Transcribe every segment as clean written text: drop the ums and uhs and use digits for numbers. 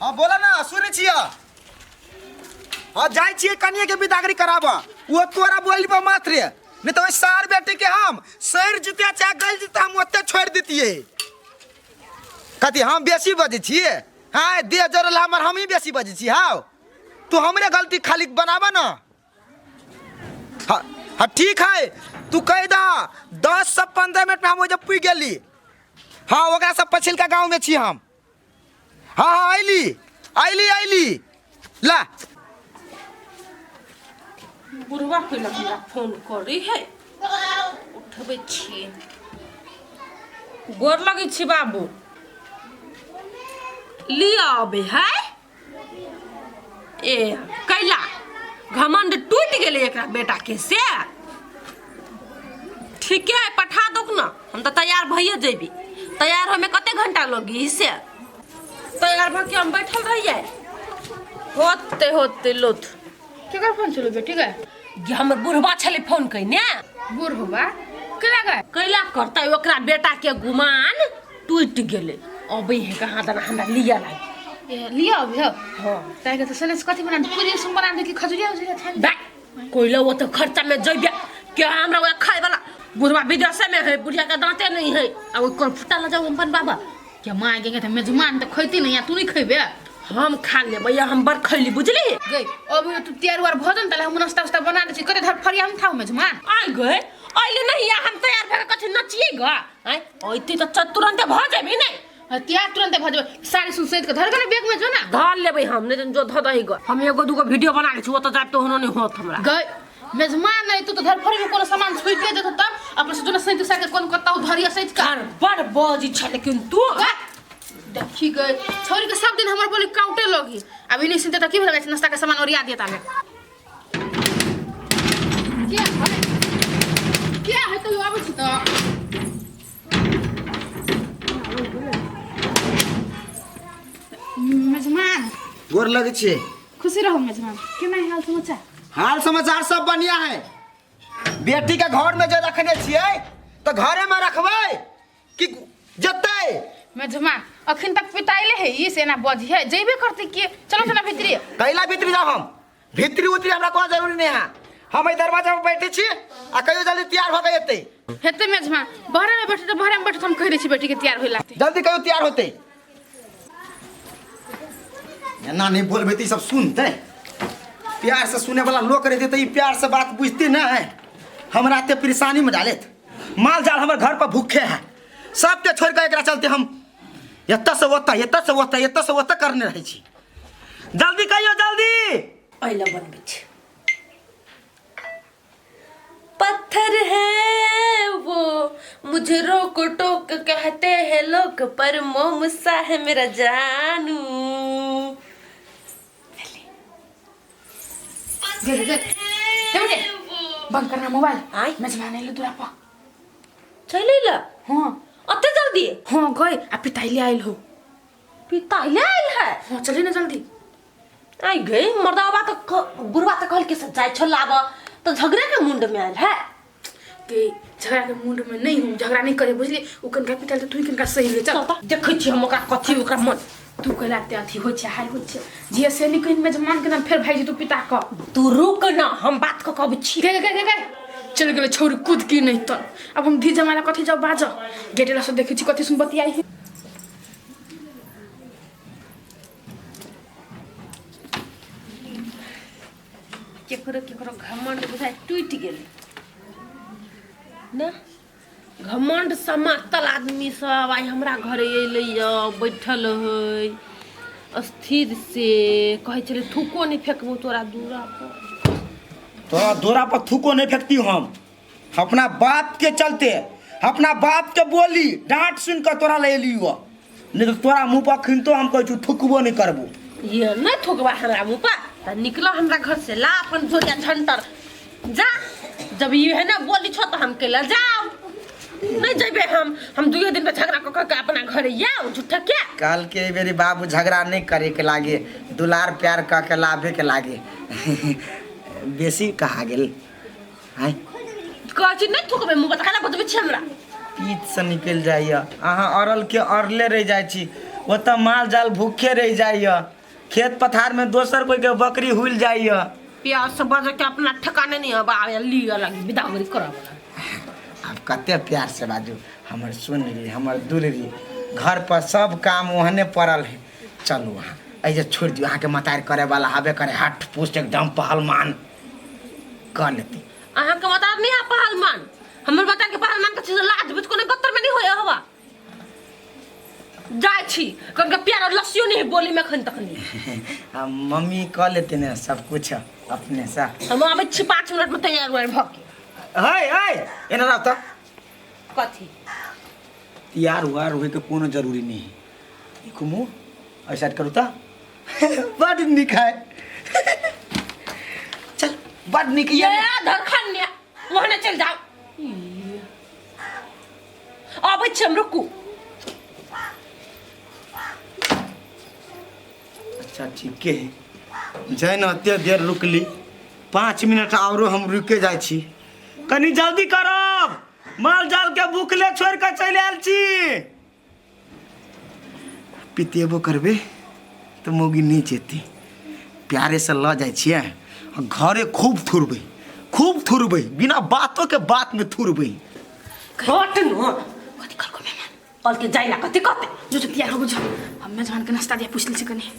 हाँ बोला ना सुनै छियै। हाँ जाइ छियै कनिए के बिदागरी कराब, वो तोरा बोली पर मात्र, नहीं तो ओहि सार बेटी के हम सड़ जीते चाहे गल जीते हम ओते छोड़ दितियै। कथी हम बेसी बजै छियै? हाँ देह जरल हमर, हम ही बेसी बजै छी। हाँ तू हमरे गलती खाली बनाब ना। हाँ हाँ ठीक है, तू कह दा 10 से 15 मिनट में हम ओहि पुग गेली। हाँ ओकरा सब पछिलका गाँव में छी हम। हाँ हाँ अयली अयली अयली ला। बुढ़वा कैलक हमरा फोन करी है, उठबै छी। गोर लगै छी बाबू। लिअ अबै है। ए कैला घमंड टूटि गेलै एकरा बेटा के, से ठीके है, पठा दोक ना, हम तऽ तैयार भइए जेबी। तैयार होइमे कते घंटा लगी? से तैयार भऽ के हम बैठल रहियै, होते होते लोथ। केकर फोन चलो बेटी गे? जे हमर बुढ़बा छलै फोन कयने। बुढ़बा केना गए? कैला करतै, ओकरा बेटा के गुमान टूटि गेलै, अबै है कहाँ दना हमरा लिअ लागि। ए लिअ अभी हो? हाँ। ताहि के तऽ सने कथी बना पूरी सुन बना दे कि खजुरिया उजुरिया छानि? बे कोइला वो तो खर्चा में जइबे के हमरा ओकरा खाए वाला। बुढ़वा विदेशे में है, बुढ़िया के दांते नहीं है, आ ओइ कोन फुटा ल जाऊ अपन बाबा के माँ गे तऽ मेजमान तऽ खैती नहीं, तू नहीं खैबे? हम खा लेबै, हम बड़ खैली बुझली। गई अब तू तैयार उयार भऽ जन तले हम नाश्ता उस्ता बना दै छी, कते धर फरिया हम खाऊ मेजमान। आइ गए अइले नहीं, हम तैयार भऽ के कथी नचियै ग? आइ अइते तऽ तुरंते भऽ जेबी नहीं? तैयार तुरंते भऽ जेबै, साड़ी सुन सैत के धर के ना बैग में जो ना। धर लेबै हम, नहीं तो जो धर दही ग। हम एगो दूगो वीडियो बना लै छी, ओतऽ जाब तो होनो नहीं होत हमरा। गई मेजमान नहीं तू तो धर फरी में कोनो सामान छुइटे देतो तब अपने से जो ना सैत साके कोन कत्ता धरिया सैत का। कर बड़ बजी छै लेकिन तू गई देखी गई छोरी के सब दिन हमर बोली काउंटे लगी, अभी नहीं सुनते तो की भेल? नाश्ता के सामान ओरिया दिया ताले क्या है क्या है? तो आबै छी तो मेजमान। गोर लगै छियै। खुशी रहो मेजमान, केना हाल समाचार? हाल समाचार सब बढ़िया है। बेटी के घर में जे रखने छियै तऽ घरे में रखबै कि जेतै? मेजमान अखन तक पिताइले है ई से ना बजी है, जेबे करते के चलो चलो भीतरी। कैला भीतरी जाओ? हम भीतरी उतरी हमरा कोनो जरूरी नहीं है। हम एहि दरवाजा पर बैठे छी आ कहियो जल्दी तैयार भऽ के एतै। हेतै मेजमान, बहरे में बैठे तो बहरे में बैठे, हम कह दै छी बेटी के तैयार होइला। जल्दी कहियो तैयार होतै। एना नहीं बोलबै तऽ ई सब सुनतै? प्यार से सुने वाला लोग रहते तऽ ई प्यार से बात बुझते ना है। हमरा एते परेशानी में डालेत, माल जाल हमर घर पर भूखे है, सबके छोड़ के एकरा चलते हम एतऽ से ओतऽ एतऽ से ओतऽ एतऽ से ओतऽ करने रहै छी। जल्दी कहियो जल्दी। अइला बनबै छी। पत्थर है वो मुझे रोक टोक कहते हैं लोग, पर मोम सा है मेरा जानू। दे दे दे दे बेटे, बंद करना मोबाइल। आय। मेजमान आइलो दूरा पर। चलि अइला? हाँ। अते जल्दी? हाँ गए, आ पिताइले आइल हो। पिताइले आइल है? हाँ चली ना जल्दी। आई गई मर्दावा तो बुढ़वा तो कहल के से जाय छो लाब तो झगड़े के मुंड में आयल है। के झगड़ा के मुंड में नहीं हूँ, झगड़ा नहीं करे बुझली। उ कनका पिताल तो तू ही कनका सही ले चल। चल त देखै छी हम ओकरा कथी ओकरा मन। तू कहला ते अथी होइ छै, हाय होइ छै जे से नहीं कहिन मेजमान के नाम फेर भाई जी तू पिता क। तू रुक ना, हम बात क कहबै छी। गे गे गे गे चल गेलै छौरी कूद की नहीं त अब हम धी जमाला कथी जाऊ बाज गेटेला से देखै छी कथी सुन बतियाई है। केकरो केकरो घमंड बुझाइ टूटि गेलै ने, घमंड समातल आदमी सब आइ हमरा घरे अयलै यऽ, बैठल है स्थिर से, कहै छलै थूको नहि फेकबौ तोरा दूरा पर। तोरा दूरा पर थूको नहीं फेंकती हम, अपना बाप के चलते अपना बाप के बोली डांट सुन कर तोरा ले लियो, नहीं तो तोरा मुंह पर खिनतो हम कहै छु थुकबो नहीं करबो। ये नहीं थुकबा हमरा मुंह पर त निकलो हमरा घर से, ला अपन झोरिया झंटर जा। जब ये है ना बोली छो तो हम केला जाओ नहीं जेबे हम दुइयो दिन पे झगड़ा क क के अपना घरे आओ झूठा क्या। कहल के मेरी बाबू झगड़ा नहीं करे के लागे, दुलार प्यार क के लाभे के लागे, बेसी कहा गेल आय। कहै छी नहीं थुकबे मुंह पर त खाना बतबै छी हमरा। पीत से निकलि जाइए, अहाँ अरल के अरले रहि जाइ छी। ओतऽ माल जाल भूखे रहि जाइए, खेत पथारमे दोसर कोइके बकरी हुलि जाइए। प्याज से बजे के अपना ठिकाने नहीं अब आवे लिया लगी बिदागरी करब। आब कते प्यार से बाजू, हमर सुनरी हमर दुलरी, घर पर सब काम ओहने पड़ल है। चलू अहाँ एहि जे छोड़ि दियौ, अहाँके मतारि करे वाला हबे करे, हट पुष्ट एकदम पहलमान कऽ लेतै। अहाँ के मतार नहीं है पहलमान, हमर बता के पहलमान के चीज लाज बुझ को गत्तर में नहीं होय हवा। जाय छी कन के प्यार लस्सियो नहीं बोली में खन तखनी। आ मम्मी कऽ लेतै ने सब कुछ अपने से। हम आबै छी 5 मिनट में तैयार हुए भऽ के। है है एना रह तऽ। कथी तैयार उआर होइके कोनो जरूरी नहीं है। देखू मुँह ऐसा करू तऽ बड नीक है। चल बड नीक ये धरखन्या वहाँ चल जाओ। आबै छी हम, रुकू। अच्छा ठीके है, जैन एते देर रुकली, 5 मिनट औरो हम रुके जाइ छी। कनी जल्दी करब, माल जाल के भूखले छोड़ के चलि आयल छी। पितेबो करबे तऽ मौगी नहि जेतै, प्यारे से लऽ जाइ छियै आ घरे खूब थुरबै, खूब थुरबै, बिना बातो के बात में थुरबै। हट न कथी करको मेहमान कल के जाइला कथी कहते जो जो तैयार हो बुझो, हम मेहमान के नाश्ता दिया पूछ ली छी कनी।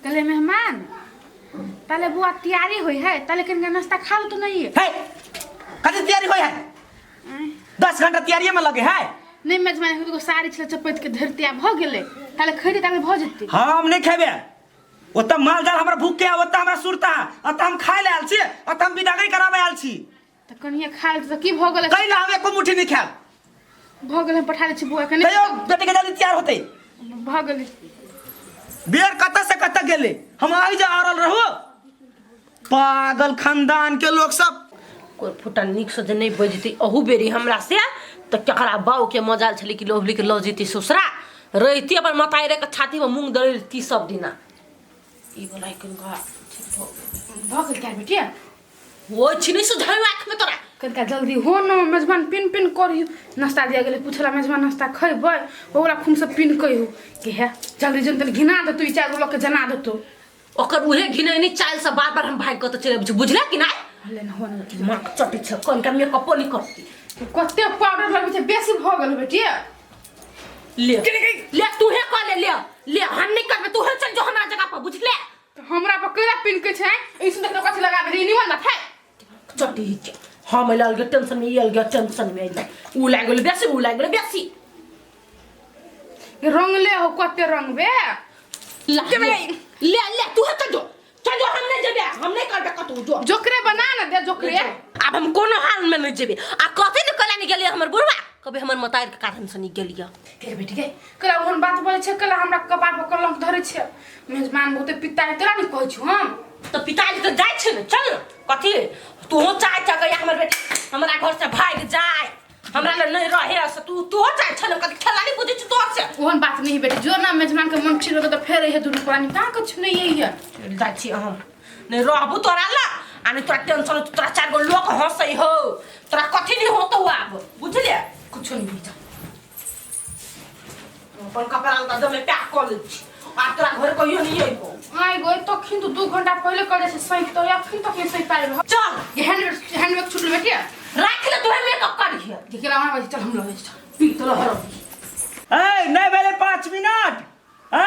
कहले मेहमान ताले बुआ तैयारी होई है, ताले कनी नाश्ता खा लो तो नहीं है। कथी तैयारी होई है? 10 घंटा तैयारी में लगे है। नहीं मेहमान को साड़ी छला चपैत के धरते आ भ गेलै, ताले खैते ताले भ जेतै। हम नहीं खेबे, ओतऽ माल जाल हमरा भूख के, ओतऽ हमरा सुरता, ओतऽ हम खाय ले आयल छी, ओतऽ हम विदागरी कराबे आयल छी। त कनिया खा लेतै तऽ की भ गेलै? कैला हम एको मुट्ठी नहीं खायब। भ गेलै, हम पठा दै छी बुआ के। तैयो बेटी के जल्दी तैयार होतै। भ गेलै। बेर कतऽ से कतऽ गेलै, हम आइ जा आरल रहू। पागल खानदान के लोग सब। कोई फुटा नीक से जे नहीं बजती अहू बेरी हमरा से तऽ केकरा बाऊ के मजाल छलै कि लोभली के लऽ जेती ससुरा, रहिती अपन मताई रे के छाती में मूंग दरैती सब दिना। ई वाला किनका ठीक भऽ गेल। भ गेल तैयार बेटिया? ओ छिनी से झाड़ू आँख में तोरा। कनिका जल्दी हो न, मेजबान पिन पिन करियो। नाश्ता दिया गेलै, पूछला मेजबान नाश्ता खैबै, ओकरा खून से पिन कहियो कि हे जल्दी जन तनी घिना देतौ, ई चारि गो लऽ के जना देतौ। ओकर उहे घिनैनी चाइल से बार बार हम भागि कऽ तऽ चलि अबै छी, बुझले कि नहि? ले न हो न। माँ के चटी छै, कनिका मेकअपो नहि करती। कते पाउडर लगबै छै, बेसी भऽ गेल बेटिया। ले ले तूहे कऽ ले, ले ले हम नहि करबै, तूहे चल जो हमरा जगह पर, बुझले? तऽ हमरा पर कैला पिन के छै, ई सुन देखो कथी लगा देली, निमन बात है। चटी के हम अइला अलगे टेंशन में, ई अलगे टेंशन में अइला, उ लागि गेलै बेसी, उ लागि गेलै बेसी। रंगले हो कते रंग बे। ले ले ले तू चल जो, चल जो, हम नहीं जेबे, हम नहीं करबे कतौ, जो जोकरे बना ना दे जोकरे। अब हम कोनो हाल में नहीं जेबे। आ कथी ने कला नहीं गेलियै हमर बुढ़वा, कभी हमर मतार के कारण से नहीं गेलियै। के बेटी के कला ओहन बात बोले छै, कला हमरा कपार पर कलंक धरे छै, मेजबान बहुते पिता है, तोरा नहीं कहै छु हम। तो पिताजी तो जाय छै ने, चल ने। कथी तू चाहे छ गया हमर बेटी हमरा घर से भाग जाय, हमरा लग नहीं रहे से तू तू चाहे छ ने, कथी खेला नहीं बुझै छी तोर से। ओहन बात नहीं बेटी, जो ना मेजबान के मन ठीक रहतो त फेर रहे दुनू प्राणी, कहाँ कुछ नहीं यही है। जाइ छी हम नहीं रहबू तोरा ला, आ नहीं तोरा टेंशन होतो, तोरा चार गो लोग हंसै हो, तोरा कथी नहीं होतो आब, बुझलिए? कुछो नहीं होता। अपन कपड़ा लत्ता जमे पैक कऽ लै छी, आब तोरा घर कहियो नहीं अइबो। आइ गो तखन तो 2 घंटा पहिले कर छै सैत, तो अखन तक नहीं सैत पायल। चल ये हैंडबैग छुटल बेटिया, राख ले तोहे मेकअप करिहे। देखला वहां बजे चल हम लगे चल पी तो हर। ए नहीं भेलै 5 मिनट, ए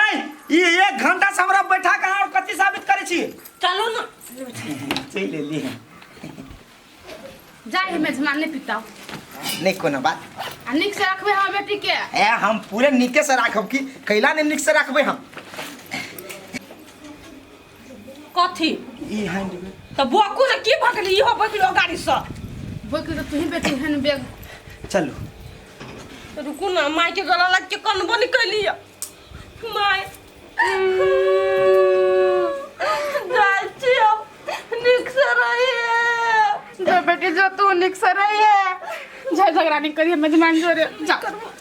ई 1 घंटा से हमरा बैठा के और कथी साबित करै छी? चलू ना चलि एली। जाय है मेजबान नहीं पिताओ। नहीं कोनो बात। आ नीक से रखबे हमर बेटी के। ए हम पूरे नीके से राखब की कैला ने नीक से राखबे हम। कथी ई हैंडबैग त बकू ने की भऽ गेलै, इहो बकलो गाड़ी से बोक तो तू ही बेटी हैंडबैग। चलू रुकू ना, माय के गला लग के कनबो नहीं कैलियै my. जाइ छी हम, नीक से रहिए। जो बेटी जो तू निक से रहिए, झगड़ा झगड़ा नहीं करिए मेजबान जोरे। जा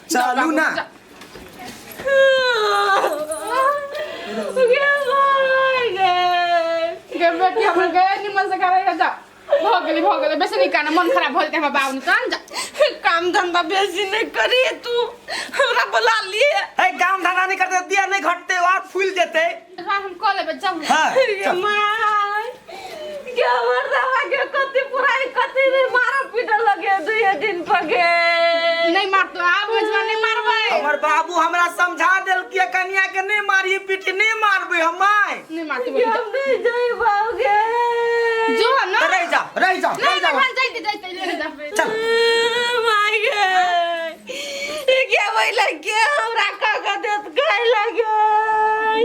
चलू ना। गे माय गे। गे बेटी हमर गए निमन से करे जा। भ गेलै भ गेलै, बेसी नहीं काना, मन खराब भ जेतै हमर बाबू ने, तहन जा। काम धंधा बेसी नहीं करिए तू हमरा बुला लिए। है काम धंधा नहीं करते दिया नहीं घटते और फूल जेते। मेजबान हम कऽ लेबै जाउ। हाँ गे चल। माय गे हमर दवा के कति पुराई कति नहीं मारा पीट लगे दुए दिन पगे। नहीं मारतो आब मेजबान नहीं मारबै। हमर बाबू हमरा समझा देलकै कनिया के नहीं मारी पीटी नहीं मारबै हम my. नहीं मारतो गे हम नहीं जइबौ गे। जो ना तो रह जा रह जा नहीं रह जा। मेजबान जाइते जाइते ले जा। चल माय गे ई के बोले के हमरा का का देत खाइ लगे।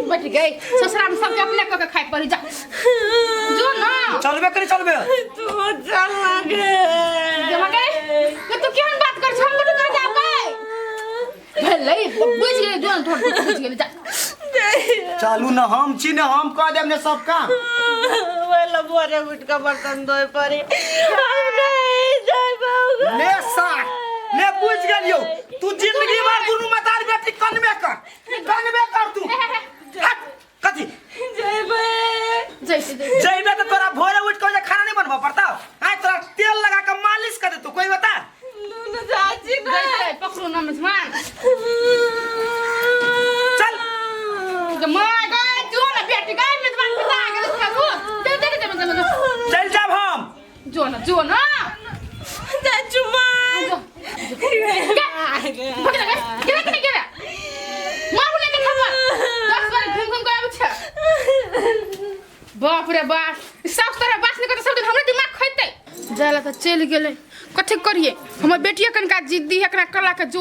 बैठ गई ससुरा में सबके अपने कऽ के खाइ पड़ी जा जो ना। चलबे करी चलबे। तू चल लगे। जमा गई ये तू केहन बात कर हम कथी कर जाब गई भेलै बुझि गेलै जो ना थोड़ बुझि गेलै जा। चलू न हम छी न हम कह देब ने सब काम। बोला भोरे उठ के बर्तन धोए पड़ी हम नहीं जइबौ गे। ले सार ले बुझ गेलियो तू जिंदगी भर दुनू मतार बेटी कनबे कर कनबे कर तू। हट कथी जइबै। जैसे जैसे जइबे तो तोरा भोरे उठ के खाना नहीं बनबा पड़ता आय तोरा तेल लगा के मालिश कर दे तू कोई बता। लून चाची ना जैसे पकड़ू ना मेजबान। चल my गई जो ना बेटी गई मेजबान पिता गेल खाबू दे दे दे मेजबान चल जाब हम। जो ना जो ना चाचू माय जो पकड़ गई गेला कि नहीं गेला मारू लेके खबर 10 बार घूम घूम के आबै छै। बाप रे बाप साफ तरह बात नहीं करते सब दिन हमरे दिमाग खैते जाला त चलि गेलै। कथी करिए हमर बेटिया कनका जिद्दी है एकरा कला के जो